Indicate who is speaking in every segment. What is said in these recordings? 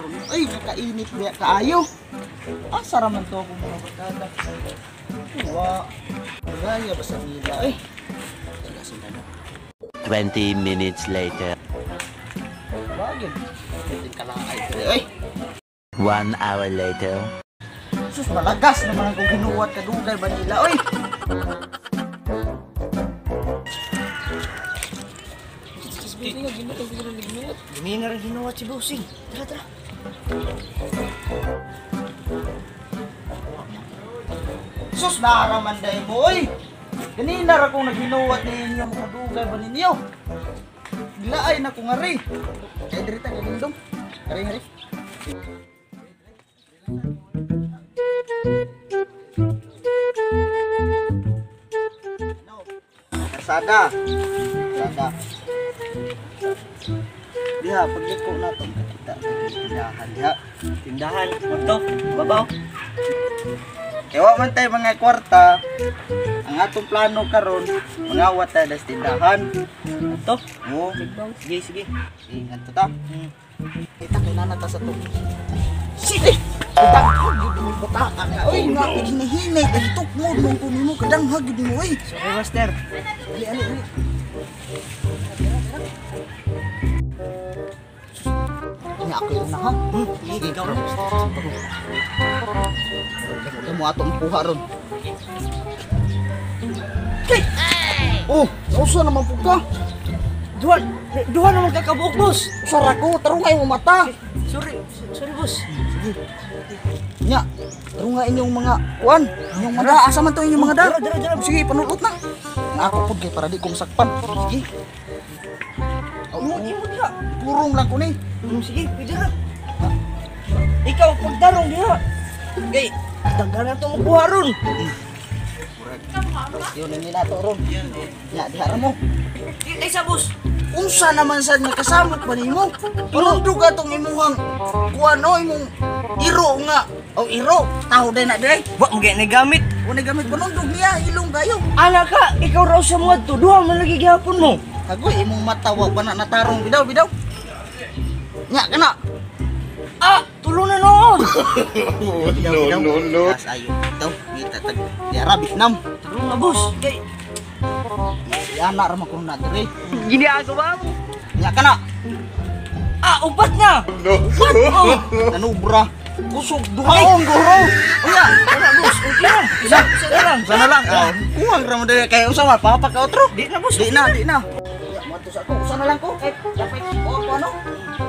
Speaker 1: Karon ay kakainit biya kaayo. Asa ra man to akong mga barkada? Wa. Gaya ba sa nila eh. Sila sila na.
Speaker 2: 20 minutes later.
Speaker 1: Bagay. Pwede ka lang ay diri ay.
Speaker 2: 1 hour later.
Speaker 1: Sus, malagas naman ang ginuwat kadugay ba nila oy.
Speaker 3: Gumina rin ginuwat si Bossing. Tara, tara.
Speaker 1: Sus, naaraman day mo oy. Ganina ra kong naghinuwat ninyo kadugay ba ninyo. Gilaay na ko nga ri. Kay diri ta kagindong. Ari ari. Kasada. Kasada. Diha, pagliko na itong kakita. Tindahan diha.
Speaker 3: Tindahan. Magto. Babaw.
Speaker 1: Kaya wa man tayo mga kwarta, ang atong plano karon, mangawat tayo sa tindahan.
Speaker 3: Magto.
Speaker 1: Oo.
Speaker 3: Sige, sige.
Speaker 1: Sige, ngadto ta. Kita kay nana ta sa to. Sige! Kadanghag gid mo bata ka. Oy, nga hinihinay kay tukmod mo ko nimo kadanghag gid mo oy.
Speaker 3: Sorry, Master.
Speaker 1: Ali ali ali. Nya ako yun na ha.
Speaker 3: Sige, ikaw na.
Speaker 1: Damo mo atong kuha ron. Oh, nausa naman po ka.
Speaker 3: Duha, duha naman kakabuok, boss.
Speaker 1: Usara ko, tarong kayo mata.
Speaker 3: Sorry, sorry, boss.
Speaker 1: Sige. Nya, tarong nga inyong mga kuan, inyong mga da. Asa man to inyong mga da?
Speaker 3: Dara, dara, dara.
Speaker 1: Sige, panulot na. Nga ako pud kay para di ko masakpan. Sige. Oh,
Speaker 3: Imo, imo diha.
Speaker 1: Purong lang ko ni.
Speaker 3: Sige, pwede ra. Ikaw, pagdarong diha. Kay, daghan na ito makuha ron.
Speaker 1: Yun ni nato ron. Nya, diha ra mo.
Speaker 3: Di, kaysa, boss.
Speaker 1: Unsa naman sad nga kasamot ba nimo? Panundog atong imuhang kuan o imong iro nga. O iro, taho day na dire.
Speaker 3: Wa mo gay gamit.
Speaker 1: Wala gamit panundog niya, ilong kayo.
Speaker 3: Ana ka, ikaw raw sa mga to, duha man lagi gihapon mo.
Speaker 1: Agoy imong mata wa pa na natarong bidaw bidaw. Nya kana.
Speaker 3: Ah, tulo na noon.
Speaker 1: Bidaw bidaw. No, no, no. Ayo. Daw, ngita tag di Arabic nam.
Speaker 3: Tulo na, boss. Kay,
Speaker 1: Yana ra man kuno na dire.
Speaker 3: ginagawa mo.
Speaker 1: Nya kana.
Speaker 3: Ah, upat na. No. Upat, oh.
Speaker 1: Nanubra. Kusog duhaon guro. Unya,
Speaker 3: Wala, boss. Okay lang. Isa, isa na lang.
Speaker 1: Usa na lang. Oh, kuwang ra man dire kay unsa man papa ka otro.
Speaker 3: Di na, boss.
Speaker 1: Di na, di na. Ya, moadto sa ako. Usa na lang ko. Kay dapat o ako ano?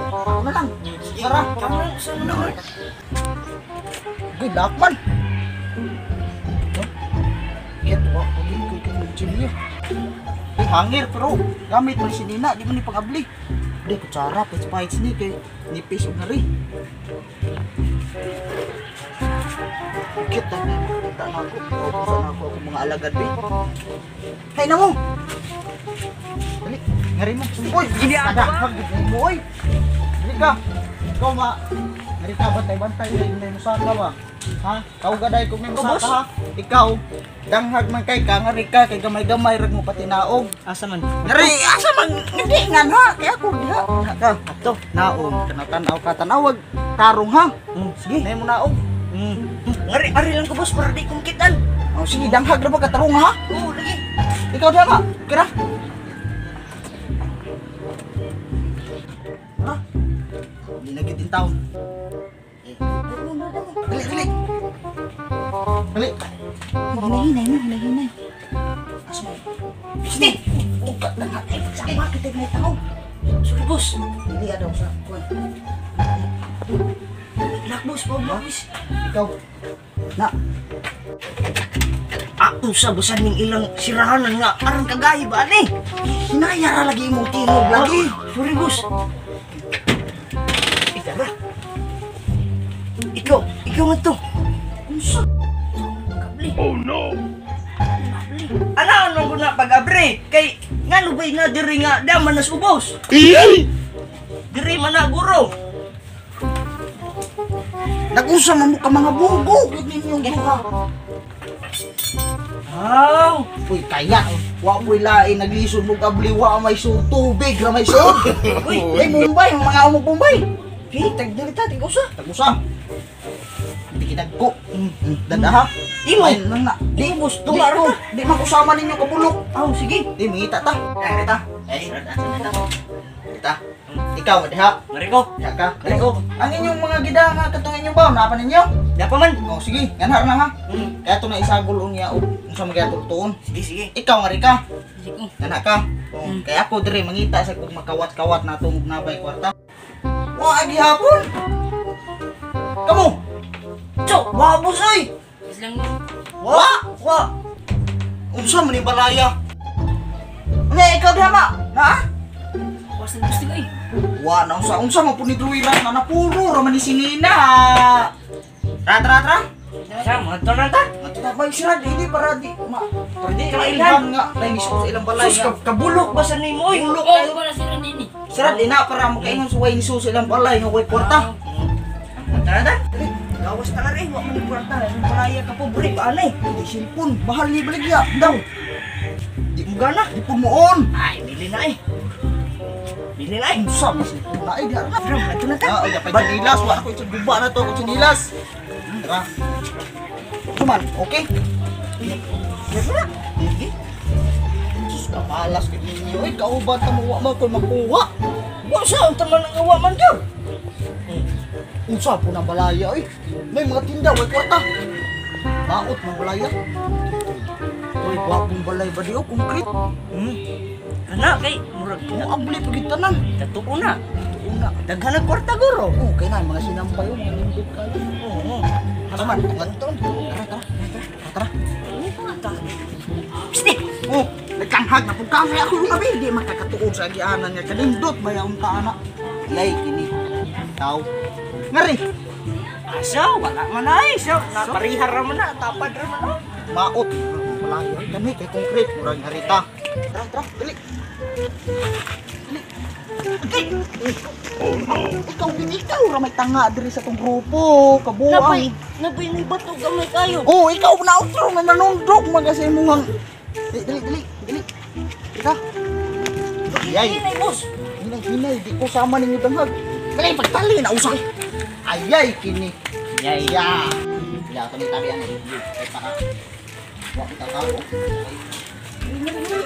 Speaker 1: Ako na lang. Tara.
Speaker 3: Kamo lang, usa na lang.
Speaker 1: Good luck man. Kaya tuwa ko din ko kay Jimmy. Ay, hangir pero gamit man si Nina, di man ni pangabli. Di kutsara, pits ni kay nipis og nari. Kita na, kita na ako. Ubusan na ako akong mga alagad be. Hay na mo. Dali, ngari mo. Uy,
Speaker 3: Ginagawa.
Speaker 1: kadahag mo oy. Dali ka. Ikaw ma. Ngari ka bantay-bantay kay may musaka ba. Ha? Kau gaday kung may musaka ha. Ikaw danghag man kay ka ngari ka kay gamay-gamay rag mo patinaog.
Speaker 3: Asa man?
Speaker 1: Ngari asa man hindi nga ha kay ako diha. Diha ka.
Speaker 3: Ato.
Speaker 1: Naog kana tan-aw ka tan-awag tarong ha.
Speaker 3: Sige.
Speaker 1: Nay mo naog.
Speaker 3: Ngari, ari lang ko, boss, para di kong kitan.
Speaker 1: Oh, sige danghag ra ba ka tarong ha?
Speaker 3: Oo, lagi.
Speaker 1: Ikaw diha ka. Kira. Ha? Hindi na gid taon. Eh, dali, dali. Dali. Hinahinay mo, hinahinay. Asa mo? Sige. Ugat na nga. Ay, pagsama kita may tao.
Speaker 3: Sorry, boss.
Speaker 1: Dili adaw sa kuwan.
Speaker 3: Lock, boss. Boss.
Speaker 1: Ikaw. Na.
Speaker 3: Ah, usa busan ning ilang sirahanan nga aron kagahi ba ani?
Speaker 1: Hinaya ra lagi imong tingog lagi.
Speaker 3: Sorry, boss. Ikaw ra. Ikaw, ikaw nga to.
Speaker 1: Unsa?
Speaker 3: Kabli. Oh no. Kabli. Ana man ko na pag-abre kay ngano bay nga diri nga daman nas ubos. Diri man na guro.
Speaker 1: Nag-usa man mo ka mga bugo. Gid ninyong duha.
Speaker 3: Aw,
Speaker 1: Uy, kaya. Wa po'y lain naglisod mo kabli wa may su tubig ra may sud.
Speaker 3: Uy,
Speaker 1: Uy, Mumbai, mga among Mumbai.
Speaker 3: Okay, tagdali ta, tig-usa.
Speaker 1: Tag-usa. Di kitagko. Danda ha.
Speaker 3: Imo.
Speaker 1: Ay, lang na.
Speaker 3: Di, boss,
Speaker 1: Di
Speaker 3: tunga
Speaker 1: ko.
Speaker 3: ra.
Speaker 1: Di man kusama ninyo kabulok.
Speaker 3: Aw, sige.
Speaker 1: Di mangita ta. Eh, rita. Eh, rita. Rita. Ikaw diha.
Speaker 3: Mariko.
Speaker 1: Diha ka.
Speaker 3: Dali ko.
Speaker 1: Ang inyong mga gida nga katong inyong baon naa pa ninyo?
Speaker 3: Di pa man.
Speaker 1: Oh, sige, ganhar na ha. Kaya to na isagol unya og unsa magyatultuon.
Speaker 3: Sige, sige.
Speaker 1: Ikaw nga rin ka.
Speaker 4: Sige ko.
Speaker 1: Gana ka. Oh, kaya ako diri mangita sa kung makawat-kawat na atong nabay kwarta. Wa gihapon. Kamo.
Speaker 3: So, wa boss oy.
Speaker 4: Is lang mo.
Speaker 1: Wa.
Speaker 3: Wa.
Speaker 1: Unsa man ni balaya? Nga ikaw diha ma. Na?
Speaker 4: Was na gusto ko eh.
Speaker 1: Wa na unsa unsa man pud ni Druira na napuro ra man ni sinina. Tra tra tra.
Speaker 3: Sa mga to na ta.
Speaker 1: Ato na may sira di para di ma. Para di
Speaker 3: Di
Speaker 1: mailhan nga lain ni sa ilang balay.
Speaker 3: Sus,
Speaker 1: nga.
Speaker 3: kabulok ba sa nimo oy?
Speaker 1: Bulok
Speaker 4: Oh,
Speaker 1: kayo.
Speaker 4: wala sila din eh.
Speaker 1: Sira di na para makaingon suway ni sa ilang balay nga way kwarta.
Speaker 3: Tara ta. Gawas ta rin, wa man ni kwarta. Ang palaya ka pobre ba anay?
Speaker 1: Di cellphone, mahal ni baligya. Daw.
Speaker 3: Di mo gana.
Speaker 1: Di pud moon.
Speaker 3: Ay, bili na eh. Bili na eh.
Speaker 1: Unsa man cellphone na ay di na.
Speaker 3: Tara, ato na ta.
Speaker 1: Ah, oy, dapat chinilas. Wa ako itong guba na to, ako chinilas. Tara. Suman, okay?
Speaker 3: Tara. Sige.
Speaker 1: Sus, kapalas kay ninyo. Ay, kauban ta mo, wa man ko'y makuha.
Speaker 3: Wa sa unta man ang awa man gyud.
Speaker 1: Unsa po na balaya, ay. May mga tinda, way kwarta. Maot ng balaya. Uy, gwapong balay ba di, oh, concrete.
Speaker 3: Kana kay murag
Speaker 1: Oh, abli pa gid tanan.
Speaker 3: tatuo na.
Speaker 1: Una.
Speaker 3: Daghan ang kwarta guro.
Speaker 1: Oh, kay na mga sinampay, oh, mga nindot kayo.
Speaker 3: Oo.
Speaker 1: Tara man, tara, tara, tara, tara, tara.
Speaker 3: Psst!
Speaker 1: Oh, nagkanghag na pug kami ako nga bi, di makakatuon sa agianan nga kanindot bayaon ta ana. Yay kini. Taw. Ngari,
Speaker 3: Asa, wala man ay. So, naparihar ra man na, tapad ra man oh.
Speaker 1: maot. Malayo kani kay concrete murag harita. Tara, tara, dali. Dali. Okay. Oh no. Ikaw din ikaw ra may tanga diri sa tong grupo,
Speaker 3: Napay,
Speaker 1: kabuang.
Speaker 3: napay ni bato gamay kayo.
Speaker 1: Oh, ikaw na outro may manundok man kasi imong Dali, dali, dali, dali. Ika. Yay.
Speaker 3: Hinay, boss.
Speaker 1: Hinay, hinay, di ko sama ninyo danghag. Dali, pagtali na usang. Ayay, kini.
Speaker 3: Yay.
Speaker 1: Ya. Ila ko ni tabi ang review. Ay para. Wa kita tao.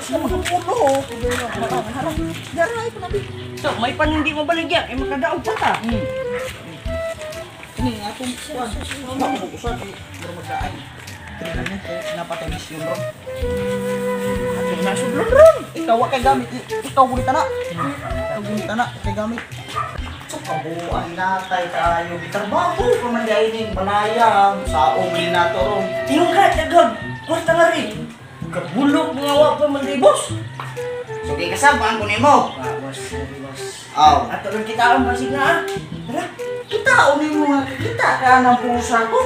Speaker 1: Sa mga pulo. Daray pa nabi.
Speaker 3: So, may panindi mo baligya, ay makadaog pa ta.
Speaker 1: Kini nga atong kuan. Wa ko usa kay mura magdaay. Kini kay napatay misyon ron.
Speaker 3: Atong nasudlon ron.
Speaker 1: Ikaw wa kay gamit. Ikaw gunita na. Ikaw gunita na kay gamit. So kabuan natay kayo gitrabaho pa man di ay ning balaya sa umi na to ron.
Speaker 3: Tingog ka, daghag. Kwarta nga rin. Kabulok mga wa pa man di, boss.
Speaker 1: So kay kasabaan ko nimo.
Speaker 3: Ah, boss, sorry, boss.
Speaker 1: Aw.
Speaker 3: Ato lang kita ang basig na ah. Tara.
Speaker 1: Kita o nimo nga kita ka ng pusa ko.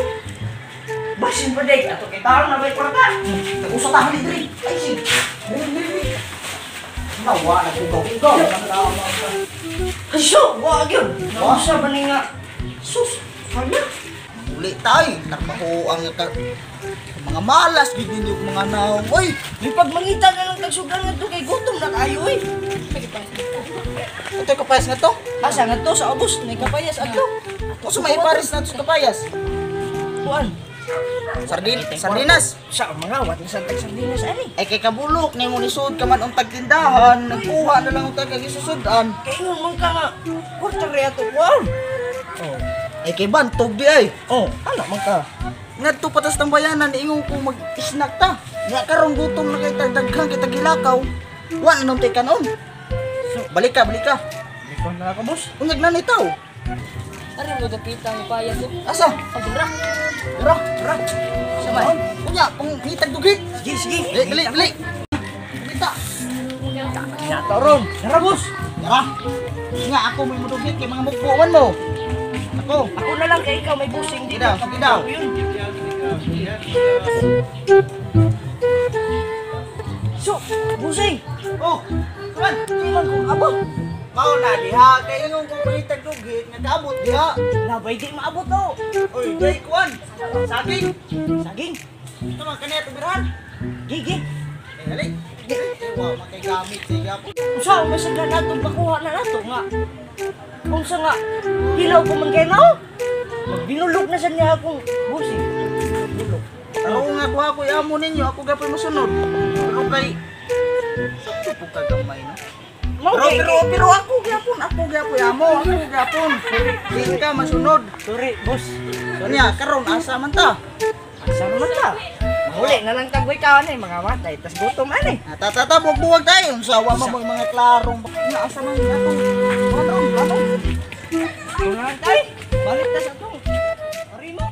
Speaker 3: Basin pa day, ato kita ang nabay kwarta.
Speaker 1: Nag-usa ta hali diri. Ay sig. Diri diri. diri. Nawa na kugaw kugaw.
Speaker 3: Ay, so, wa gyud.
Speaker 1: Wa.
Speaker 3: Nausa ba ni nga? Sus, hala.
Speaker 1: Uli tay, trabaho ang ka, mga malas gid ninyo mga naong. Oy,
Speaker 3: May pagmangita na lang tagsugan nga to kay gutom na kayo oy.
Speaker 1: ito kapayas nga to.
Speaker 3: Asa nga to sa ubos, nay kapayas adto.
Speaker 1: Usa may ipares na to sa kapayas.
Speaker 3: Kuan.
Speaker 1: Sardinas.
Speaker 3: Sa mga wat sa tag sardinas ani.
Speaker 1: Ay kay kabulok nimo ni sud ka man ang tagtindahan, nagkuha na lang ang tag gisusud-an.
Speaker 3: Kay ingon man ka nga kwarta ra ato kuan.
Speaker 1: Oh. Ay kay bantog di ay.
Speaker 3: Oh, ana man ka.
Speaker 1: Ngadto pa tas tambayanan ingon ko mag-snack ta. Nga karon gutom na kay tagdaghan kita gilakaw. Wa na nung kanon. So, balik ka, balik ka.
Speaker 3: Ikaw na ka boss.
Speaker 1: Unyag na nitaw.
Speaker 4: Ari mo gapita ang payas ko.
Speaker 1: Asa?
Speaker 4: Pagdura.
Speaker 1: Tara, tara.
Speaker 3: Sabay.
Speaker 1: Unya, pang hitag dugit.
Speaker 3: Sige, sige.
Speaker 1: Dali, dali, dali. Kita.
Speaker 3: Nato ron. Tara boss.
Speaker 1: Tara. Nga ako may mudugit kay mga mukbuan mo. Ako.
Speaker 3: Ako na lang kay ikaw may busing
Speaker 1: Sige daw, sige daw.
Speaker 3: Yun. So, busing.
Speaker 1: Oh, kuan.
Speaker 3: Di man kong abot.
Speaker 1: Mao na diha kay ingon ko pangitag dugit nga kaabot diha.
Speaker 3: Nabay di maabot oh.
Speaker 1: Oy, day kuan. Saging.
Speaker 3: Saging.
Speaker 1: Ito man kaniya tubirahan.
Speaker 3: Gigi.
Speaker 1: Eh, dali. Wa makay gamit siya.
Speaker 3: Unsa man sa nato pakuha na nato nga. Unsa nga hilaw ko man kay nao. Magbinulog na sa niya akong busi. Bulog.
Speaker 1: Pero nga kuha ko amo ninyo, ako gapon mosunod. Pero kay sakto po ka gamay no.
Speaker 3: Mao
Speaker 1: Pero
Speaker 3: kay
Speaker 1: pero pero ako gyapon amo, ako gyapon. Di ka masunod.
Speaker 3: Sorry, boss.
Speaker 1: Nya karon asa man ta?
Speaker 3: Asa naman ta? Mahuli na lang tagway ka ani mga matay tas gutom ani.
Speaker 1: Ah, Tata, buwag tayo. Unsa wa man mo yung mga klarong. Nya asa man atong kuan ron, ano?
Speaker 3: Kung na lang tay. Balik ta sa atong. Ari mo.